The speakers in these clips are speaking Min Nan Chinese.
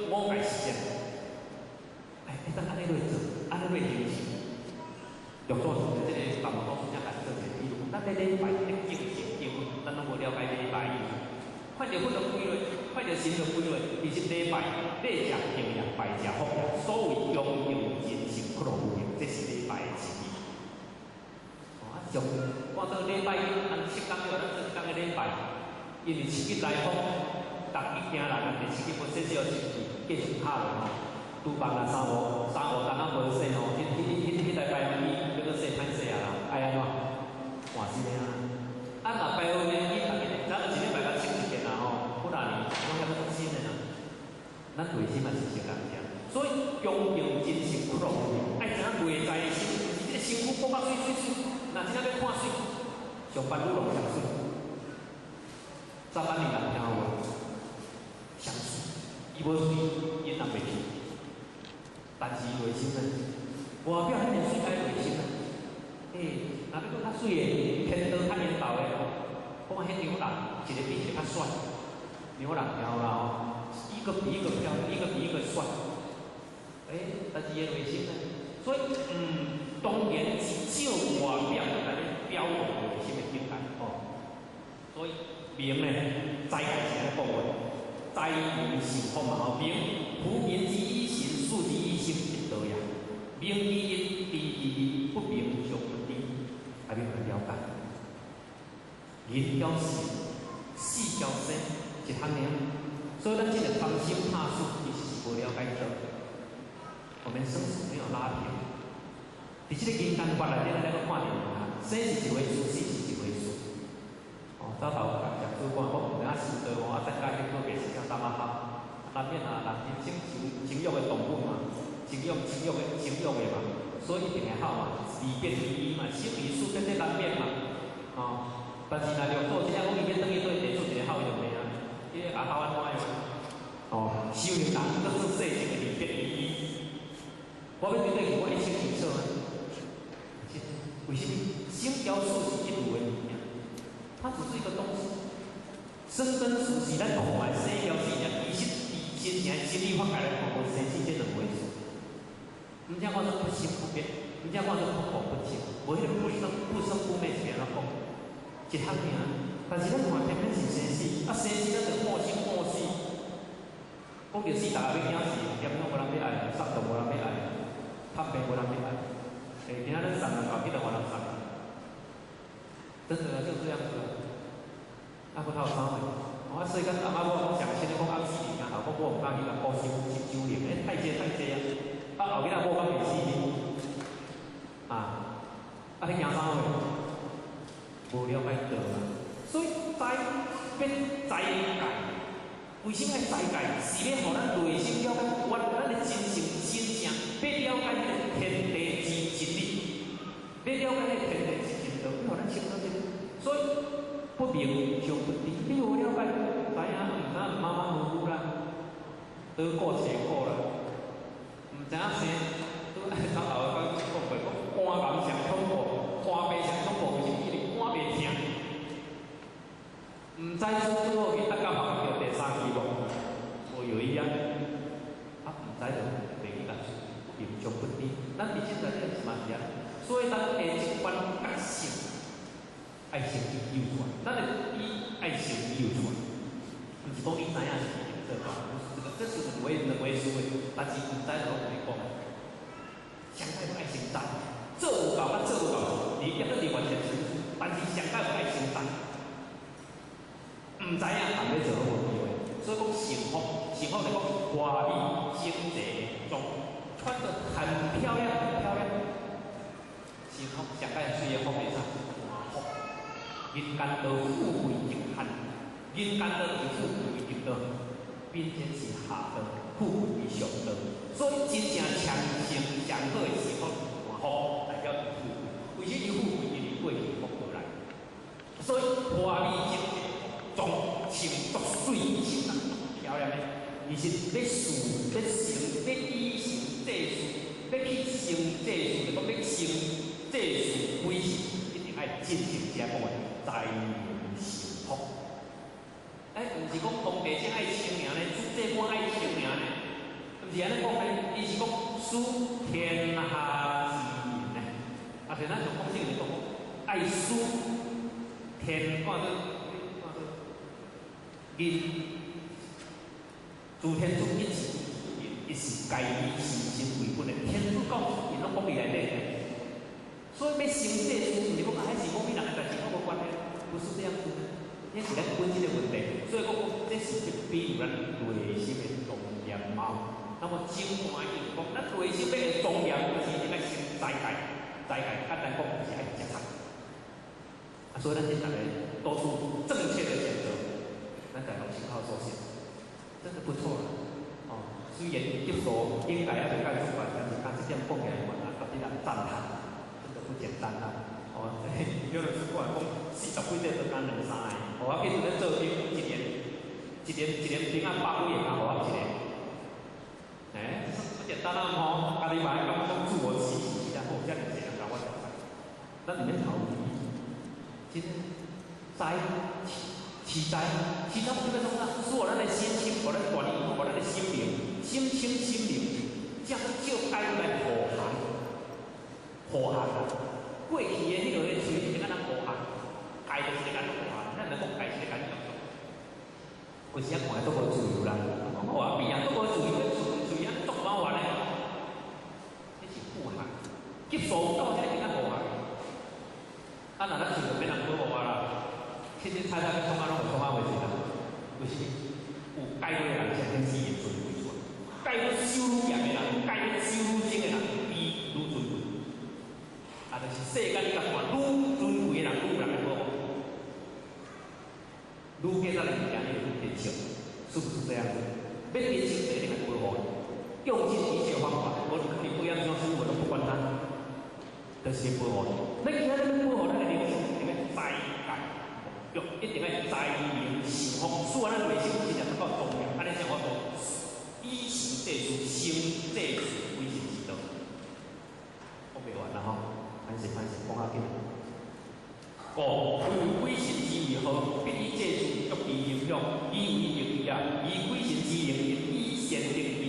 五界時間。哎，會當按呢落做，按呢落行事。六祖這个達摩祖師才共做一個比喻，咱咧禮拜咧敬神敬佛，咱攏無了解禮拜意思。看著佛就跪落，看著神就跪落，其實禮拜禮者敬也，拜者福也。所謂恭敬真誠不落無明，這是禮拜的意義。哦，啊，上看做禮拜，按七工了，咱做一工的禮拜，因為七日來福，逐日行來，人哋七日無洗洗好身軀，繼續敲落吼。廚房啊，三五三五冬仔無洗吼，彼彼彼彼禮拜伊欲閣洗歹勢啊啦，愛按怎？換新的啊！啊，若拜好呢，伊逐日咱一禮拜共清一遍啦吼，幾若年攏抑閣足新的啦。咱內心嘛是相仝這，所以恭敬真誠不落無明，愛知影內在的心，這个身軀顧較媠媠媠，若真正欲看媠，上班女郎上媠，早班你人聽有無？上媠，伊無媠，伊人袂去。但是內心呢，外表遐爾媠，愛內心呢？欸，若欲閣較媠的，天道較緣投的，講彼娘人一个比一个較帥，娘人聽有啦吼，一個比一個漂亮，一個比一個帥。欸，但是伊的內心呢？所以，當然是照外表來咧表露內心的境界吼。所以明呢，知界是按呢講話，知明成福嘛吼，明夫明之以神，事之以心，一道也。明其一，知其二，不明尚不知，愛欲去了解。人曉死，死曉生，一項爾。所以咱這個貪生怕死，其實是無了解道。我們生死沒有拉平。佇這個人間法內底，咱閣看著啊，生是一回事，死是一回事。哦，早頭共講主管講，毋知影修道吼，啊，增加去考別是叫淡仔好，難免啊，人人生情情慾的動物嘛，情慾、情慾的、情慾的嘛，所以一定會好嘛，二變二嘛，生離死別這難免嘛，哦。但是若六祖真正講伊欲轉去對地做一個好用的啊，伊個阿好按怎樣？哦，修行人閣做世間的二變二。我欲對對去，我一清二楚啊。為什麼？生交死是一如的物件，它只是一個東西。生跟死是咱看的生交死，其實佇真正真理法界來看，無生死這兩回事。毋才講做不生不滅，毋才講做不垢不淨，無彼個不生不生不滅是按怎講？一項爾，但是咱看偏偏是生死，啊生死咱就看生看死。講著死，逐家欲驚死，點攏無人欲愛，喪都無人欲愛，探病無人欲愛。欸，今仔日送人到去就予人送，真的就這樣子。啊，閣頭三位，我細漢阿媽某講上親，講暗死伫聽頭，講我毋敢去共顧收收酒奶，欸，太濟太濟啊！啊，後日仔某講袂死啊，啊，你驚啥貨？無了解道啦，所以知欲知界，為什麼愛知界？是欲予咱內心了解，原來咱的真性真正欲了解彼个天地之真理，欲了解彼个天地之真道，欲予咱清楚這個。所以不明就不知，你無了解，知影毋知影馬馬虎虎啦，得過且過啦，毋知影生，拄早頭講講過，講肝癌上恐怖，肝病上恐怖，就是因為肝袂疼。毋知做拄好去得到發覺第三期無？無藥醫啊，啊毋知就袂去共不明就不知。咱佇這內底嘛是按呢，所以咱下一關覺性愛先去救出來，咱的意愛先救出來，毋是講你知影是一定做到，不是這個，這是兩回事的。但是毋知就攏袂講，上蓋愛先知，做有夠佮做無夠，你抑閣另外一個層次，但是上蓋愛先知。毋知影，但欲做攏無機會。所以講成福，成福就講華麗整齊的裝，穿得很漂亮，很漂亮。成福上蓋媠的福是啥？福。人間道富貴極限，人間道是富貴極道，民間是下道，富貴為上道。所以真正長生上好的成福，福代表伊富貴。為什麼伊富貴？因為過去福過來。所以華麗整齊。裝穿足媠，穿得漂亮的，其實欲事欲成欲以成濟事，欲去成濟事，就講欲成濟事歸事，一定愛進行這講的知明成福。欸，毋是講皇帝先愛清爾呢，主祭官愛清爾呢，是按呢講咧，伊是講使天下之人呢。啊，是咱從講聖言講講，愛使天看做看做仁，諸天主一子，伊是家己心心為本的。天主教𪜶攏講伊內底，所以欲成祭司，毋是講啊，彼是某物人的代誌，我無關係，不是這樣子。這是咱本質的問題，所以講這是比喻咱內心的莊嚴貌。那麼整段就是講，咱內心欲會莊嚴，就是應該先齋戒，齋戒簡單講就是愛食菜。啊，所以咱這逐个都做正確的選擇，咱在攏心口所想，真的不錯啦。哦，雖然級數應該猶未解出來，但是剛這點講起來，我也覺得人讚嘆，真的不簡單啦。哦，有人是過來講40幾歲就干兩三個，哦，我記得咧做兵一年，一年一年兵啊百幾個，予我一個。欸，不簡單啊吼！家己嘛愛感覺講自我期許一下，好，遮爾濟人共我食菜，咱毋免頭皮。真齋持齋，持齋目的欲創啥？使予咱的心清，予咱大力，予咱的心靈，心清心靈，才閣照戒律來護航，護航啊！過去的彼落個喙一定按怎護航，戒就是咧按怎護航，咱若講戒是咧按怎做？有時仔看足無自由啦，講我邊啊足無自由，喙喙啊足麻煩咧，這是護航，級數有夠才一定愛護航。啊，若咱喙就免人保護我啦，凊凊彩彩欲創啊，攏會創啊袂是啦。為啥物？有戒律的人才顯示伊的尊貴出來，戒律守愈嚴的人，戒律守愈精的人，伊愈尊貴。啊，就是世間你共看，愈尊貴的人愈有人來保護，愈加咱的物件，你會愈珍惜，是不是這樣子？欲珍惜就一定愛保護，用盡一切方法，無論你保養啥事，我都不管他，就是保護。咱今仔日欲保護咱的靈性，一定愛齋戒，用一定愛齋靈受福，使咱內心真正足夠莊嚴，按呢才有法度以行祭司，成祭司鬼神之道。講袂完啦吼，歹勢歹勢，講較緊。五，為鬼神之為好，必以祭司足其影響，以為義啊，以鬼神之靈，以善定義，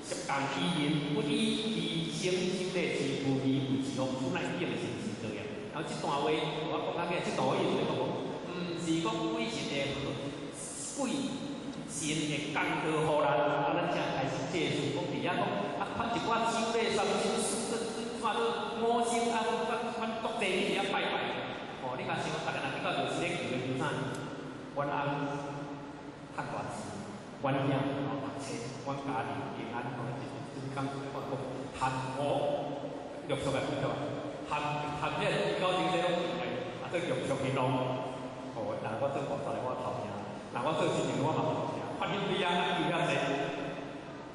十共其人，不以其生守禮之不義為之福，此乃應神之道也。然後這段話，我講較緊，這段話意思講，毋是講鬼神的鬼神會降禍予咱，啊，咱才開始祭祀，講佇遐講啊，發一寡酒禮、三牲、看做五星啊，反國際去遐拜拜。哦，你若想，逐个人去到廟時咧求的求啥？阮翁趁大錢，阮囝哦讀冊，阮家庭平安，吼，就是講我講含五玉束的玉束，含含這個高精這攏啊，做玉束去弄。哦，若我做菩薩的我頭疼，若我做神明我嘛頭疼，發興悲啊，求遐濟。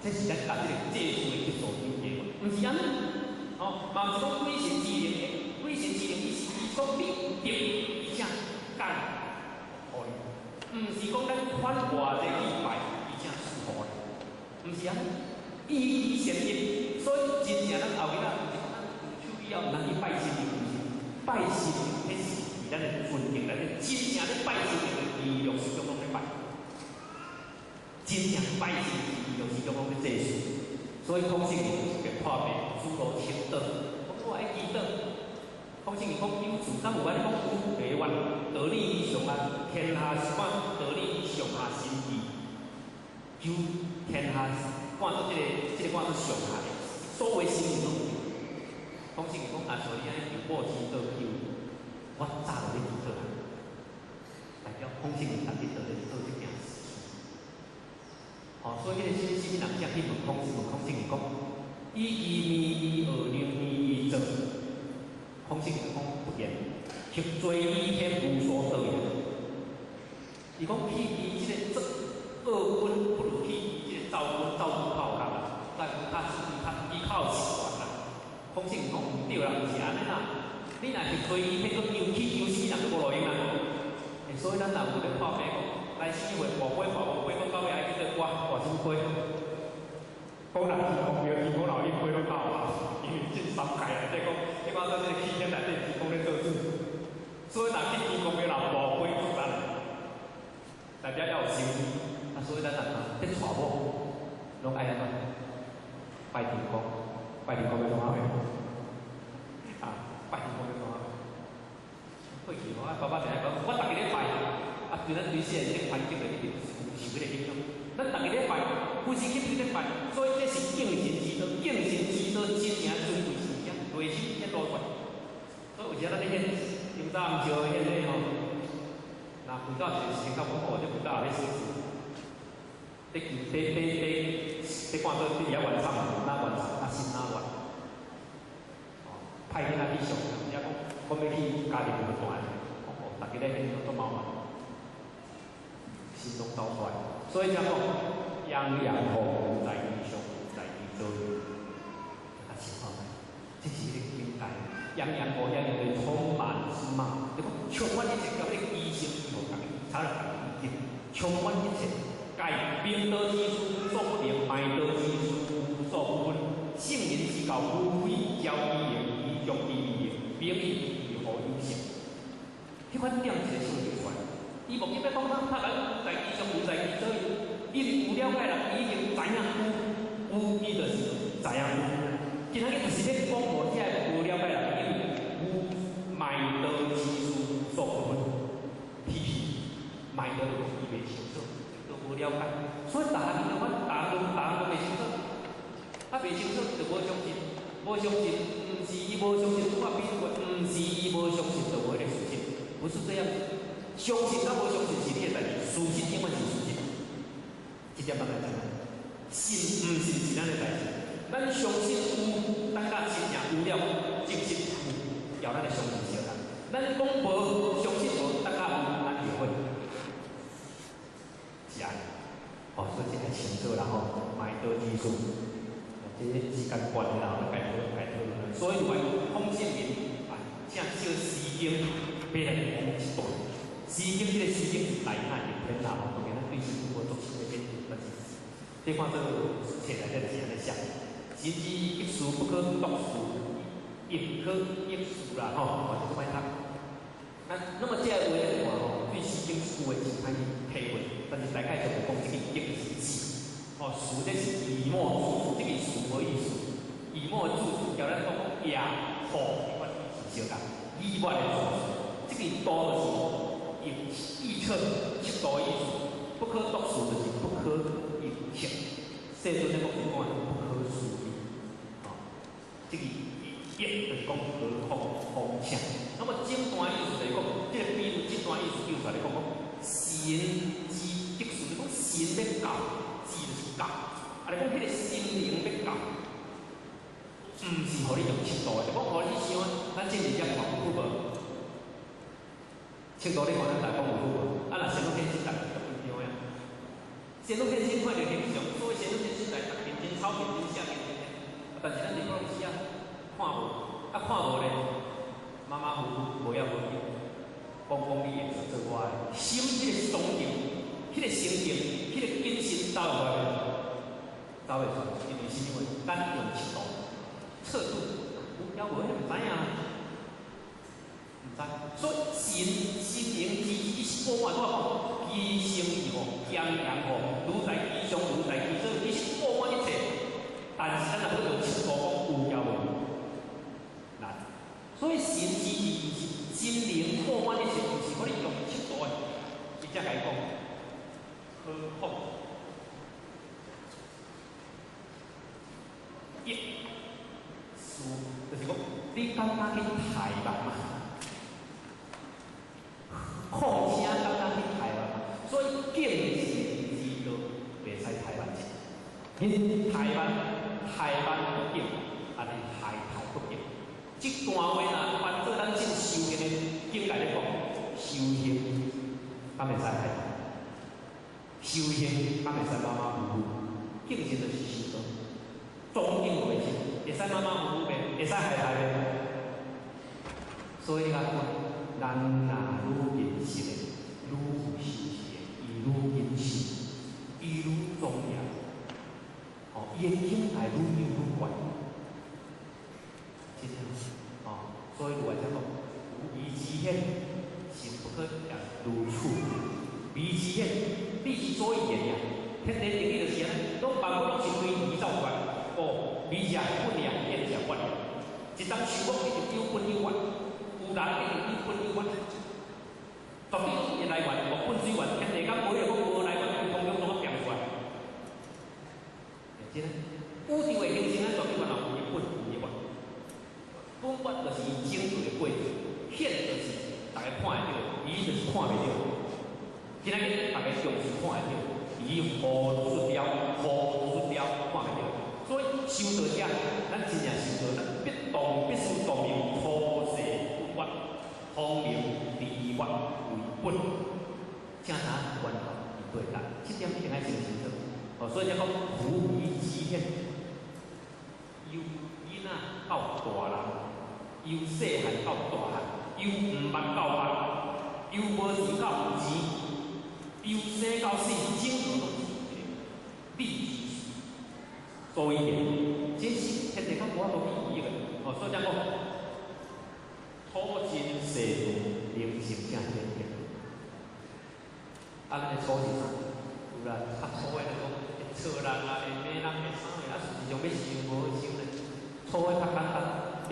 這是咱共這個祭祀的級數比較，毋是按呢。哦，嘛毋是講鬼神之靈的，鬼神之靈伊是伊講你有德，伊才降予你，毋是講咱款偌濟去拜，伊才賜予你，毋是按呢。伊善業，所以真正咱後日仔，毋是講咱有手以後毋通去拜神明，毋是拜神明，彼是佇咱的尊敬內底，真正咧拜神明的娛樂時中攏咧拜，真正拜神是娛樂時中攏咧祭祀，所以孔聖人就是破病，主路請禱，講我愛祈禱。孔聖人講有主，敢有按呢講有白願，道理以上啊，天下是看道理以上下心意，求天下看做這個，這個看做上下的，所有心意攏有。孔聖人講，阿像你按呢求布施禱求，我早就咧祈禱啊。代表孔聖人逐日都咧做這件事。哦，所以彼个啥物啥物人才去問孔問孔聖人講，以其名以學能以做。孔聖人講不然，欲追以天無所得也。伊講去伊這個做惡君，不如去伊這個灶君，灶君較有力啦，灶君較伊較伊較有實權啦。孔聖人講毋對啦，毋是按呢啦。你若去追伊，彼個求去求死人都無路用啦。欸，所以咱若有咧破病講，來死會跋杯跋無杯，講到尾愛去做我跋什麼杯？講人天公廟，天公老一杯攏到啊，因為這三界內底講，你看做這個氣天內底天公咧做主，所以若去天公廟若跋杯足值，代表要有誠意。啊，所以咱若欲娶某，攏愛按怎？拜天公，拜天公欲創啥貨？啊，拜天公欲創啥貨？過去吼，啊，爸爸定定講，我逐日咧拜，啊，對咱對細漢這个環境就一定受彼個影響。咱逐日咧拜，規時刻咧拜，所以這是敬神之道，敬神之道真正尊貴是遐，內心顯露出來。所以有時咱咧獻，今早暗燒獻禮吼，若佛教一個時間到，講哦，這佛教也咧寫字，咧咧咧咧咧看做佇遐原創，哪原創，啊心哪亂，哦，派囡仔去上，遐講講欲去加入佛團，哦，逐家咧獻都麻煩，心攏走出來，所以才講洋洋吼有在其上，有在其左右，啊是吼，這是彼個境界。洋洋吼，洋洋就是充滿之貌，就講充滿一切，佮彼個醫生醫學共查了共意見，充滿一切，蓋明道之事無所不能，賣道之事無所不分。聖人之教，無非教之言，以忠之義，明義如何有成？彼款點一个性就出來，伊目的欲講啥？拍咱有在其上，有在其左右，伊有了解人已經知影有，有伊就是知影有。今仔日就是咧講予遮个無了解人，因為有賣道之事無所不分，批評賣道就伊袂清楚，都無了解，所以逐項就阮逐項攏逐項攏袂清楚，啊袂清楚就無相信，無相信，毋是伊無相信，我比如話，毋是伊無相信就無彼個事實，不是這樣。相信佮無相信是你的代誌，事實永遠是事實。這點咱來知影，信毋信是咱的代誌。咱相信有，等甲真正有了，證實有，由咱的相信相同。咱講無，相信無，等甲有，咱就會是按呢。哦，所以這個清楚啦吼，賣道之事，這個時間關係啦，咱該討該討論。所以話孔聖人啊，請借《詩經》欲來講一段。《詩經》這個《詩經》是大漢的篇啦，當然咱對詩無作深的研究，但是這看做冊內底就是按呢寫。神之極事不可獨事，亦可益事啦吼，哦，這個莫讀。那那麼這個話咧看吼，對《詩經》這句話真歹去體會，但是大概就是講這個極是智，哦，事這是以末助這個事無意思，以末助叫咱講講也好，這款意思相共，以外的助這個度就是預測測度的意思，不可獨事就是不可預測。世尊咧講是講不可思議，哦，這個一就是講何況況且。那麼整段意思就是講，這個比喻這段意思叫出來講講神之極事，就講神欲教，智就是教，啊，你講彼個心靈欲教，毋是予你用尺度的，就講予你想，咱進前遮看有好無？尺度你看咱大講有好無？啊，若仙女天身逐足緊張的，仙女天身看著形象，所以仙女天身來逐認真、草認真、寫認真的，啊，但是咱佇講時啊，看無，啊看無咧，馬馬虎虎，無要無緊，講講你會做我的，心彼個鬆動，彼個心境，彼個謹慎走會出來無？走袂出來，因為是因為咱用尺度、測度，有抑無？彼毋知影，毋知。所以神心靈之伊是布滿，我講，其聲義吼，揚揚吼，如在其上，如在其左，伊是布滿一切。但是咱若欲用尺度講有抑無？難。所以神之智是心靈布滿一切，毋是予你用尺度的。伊才共伊講，何況益事，就是講你敢敢去刣目嘛？況且敢敢去刣目嘛？所以敬神之道，袂使刣目者。恁刣目，刣目不敬，按呢刣刣不敬。這段話若翻做咱進修行的境界來講，修行敢會使刣？修行敢會使馬馬虎虎？敬神就是修道，莊敬袂是，會使馬馬虎虎袂？會使刣刣袂？所以你看，人若愈認識的，愈有修持的，伊愈謹慎，伊愈莊嚴，哦，伊的境界愈有愈懸，真正，哦，所以有來才講，無疑之顯，心不可言如處。迷之顯，你是所以言呀，天地定義就是按呢，攏萬物攏是微者本業，顯者法業。一當樹木一定有本有源，有人一定有本有源。絕對攏有來源，無本水源，天地間無一個講無來源，空中攏變出來。真，宇宙的形成，咱絕對嘛有伊本有伊源。本源就是伊整個的過程，顯就是大家看會著，伊就是看袂著。今仔日大家重視看會著，伊何出了，何出了，看袂著。所以修道者，咱真正修道，咱必動必須動用粗細本源，方明離源為本，才能關合對待。這點一定愛先清楚。哦，所以才講扶疑之顯，由囡仔到大人，由細漢到大漢，由毋捌到捌，由無錢到有錢，由生到死，整個攏是一個理之事。所以，這是天地間無法度去異的。哦，所以才講土真世道，靈性正顯現。啊，咱的粗是啥？有啦，較粗的就講會錯人啊，會罵人，會啥的，啊，事實上欲想無好想咧。粗的較簡單，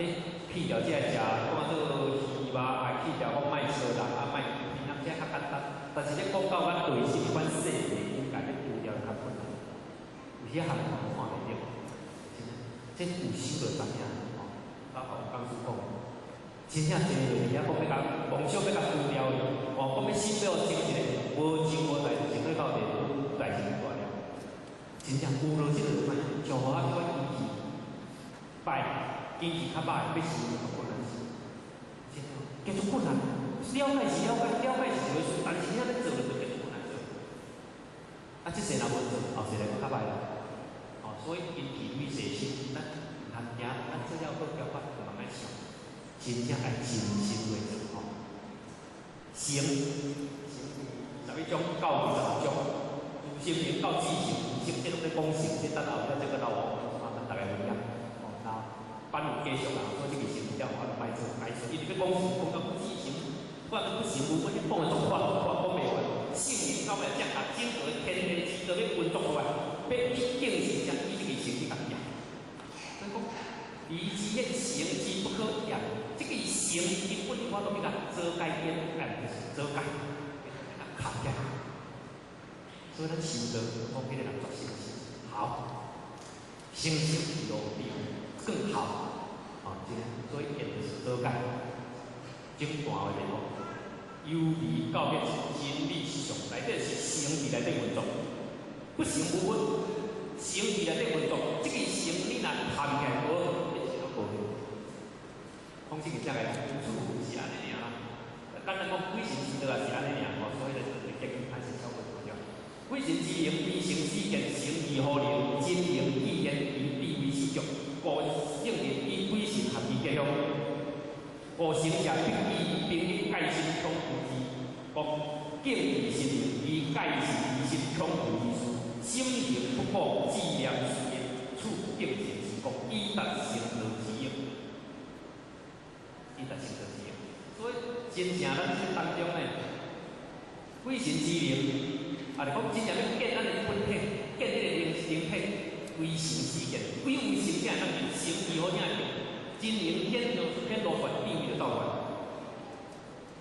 你去掉這個食，講做魚肉，啊，去掉講莫錯人，啊，莫騙人，這較簡單。但是你講到咱對是款細的境界，欲除掉較困難。有些項目看袂著，這有修就知影吼。老有講師講，真正濟個伫遐講欲共夢想欲共除掉去，哦，講欲心欲靜一下，無靜無代志，靜到地代誌大了。真正有落這個就知影，像予我這款經濟歹，經濟較歹，欲修較困難是，真正叫做困難。了解是了解，了解是一回事，但是你欲做就叫做困難做。啊，這世若無做，後世來閣較歹啦。哦，所以因氣與世心，咱毋通驚，咱做了好交關，就慢慢想，真正愛真心來做吼。成，21章到26章，自心明到智成，自心這攏咧講成，這等後尾這個老王慢慢逐家分享。哦，那班有繼續啦，所以這個成了我就歹做，歹做，伊直咧講成，講到智成，突然不行無分，你講的足快，足快講袂完。聖人到尾才共整個天地之道欲運作出來，欲一定是才以這個成去共驗。所以講，離之顯，成之不可驗。這個成根本我都欲共做改變，哎，就是做改，共合起來。所以咱修道，講彼個人作成好，成成路比更好。哦，這個所以現就是做改，整段話來講，由離到滅是真理實相，內底是成佇內底運作，不成無分，成佇內底運作，這個成你若談起來無，一切攏無用。講這個才來主是按呢爾啦。簡單講，鬼神之道也是按呢爾吼，所以咧就是結論還是超過重要。鬼神之靈，非成此見，成義何能？真靈意言，以地為四足。故聖人以鬼神合其吉凶。故成者必以平日戒心恐懼之，故敬畏神明，以戒心疑心恐懼之事。心靈不過志念思念，處敬神之國，以達成道之用。以達成道之用。所以真正咱這當中呢，鬼神之靈，啊，是講真正欲見咱的本體，見這個靈靈體，唯成此見，唯有成才會當見，成以後才會見。真靈顯露顯露出來，智慧就走出來，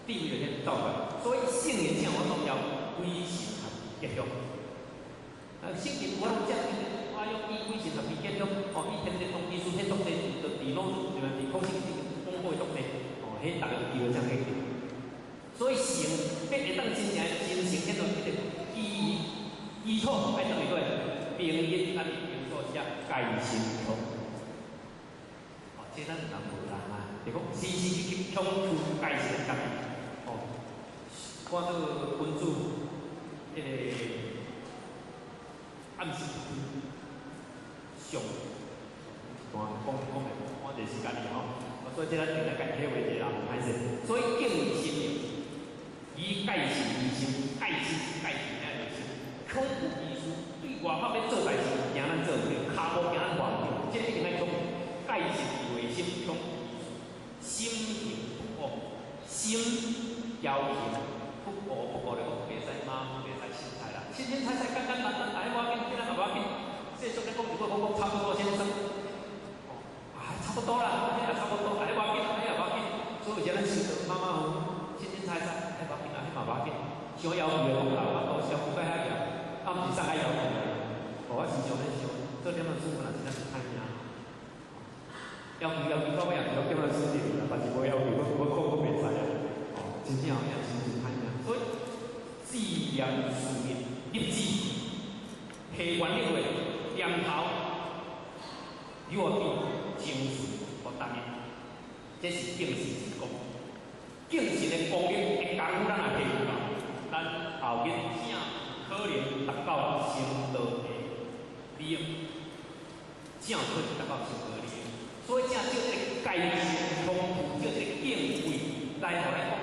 智慧就顯走出來。所以聖人才有重要，鬼神合吉凶。啊，聖人我攏講，我用以鬼神合其吉凶，哦，以天地動技術，彼足濟，就佇攏對佇空性講過足濟，哦，彼逐家有機會這樣去。所以成欲會當真正真誠顯露這個基基礎，愛轉去過，平日咱用所寫戒心恐。這咱人無人啊，就講時時刻刻恐懼戒心家己，哦，看到君子彼個暗時上一段講講袂趕一時間哩吼，所以這咱定來家體會者啦，無歹勢。所以敬畏神明，以戒心為心，戒心是戒心遐個心，恐懼意思對外口欲做代誌，驚咱做毋著，跤步驚咱踏毋著，這一定愛恐戒心為心，恐心行不惡，心憍行不惡不惡咧講，袂使馬虎，袂使凊彩啦，凊凊彩彩，簡簡單單，哎，無要緊，這咱嘛無要緊。世俗咧講一句講講差不多先生，傷要求的講啦，我都傷不過遐嚴，啊，毋是送較要求的，哦，我時常咧想，做點仔事我若真正是歹命。要求要求到尾也是攏點仔輸掉啦，但是無要求，我我講我袂使啊。哦，真正也真真歹命。所以志念事業立志，下願力會念頭有變情緒予答應，這是敬神之功。敬神的功力的功夫，咱也提有啦。咱後日正可能達到成道的利益，正可能達到成道的利益。所以正照這個戒慎恐懼，照這個敬畏來予咱講，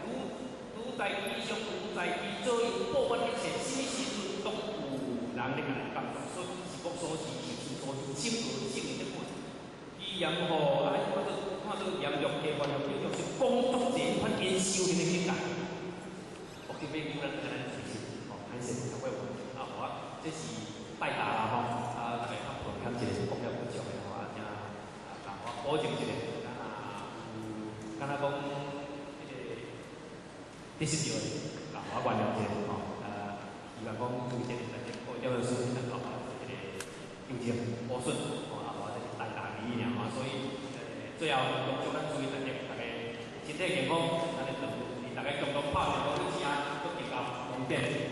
如如在其上，如在其左右，布滿一切，啥物時陣攏有人咧共咱監督。所以是國所是事所是，整個正的咧看。伊言吼，啊，看做看做嚴獄加原獄，叫做是工作者款因修行的境界。我今尾叫咱咱隨時吼，歹勢較會啊，我這是拜答啦吼，啊，大家較抱歉一下，講了不足的吼，啊，請啊，我保證一下，敢若有敢若講彼個得失著的，啊，我原諒一下吼，希望講對這個大家過點仔事，能夠這個糾正補損，吼，啊，我這是大大而已爾吼，所以最後恭祝咱諸位大家，大家身體健康，咱的大家共同拍拼，講你請閣更加方便。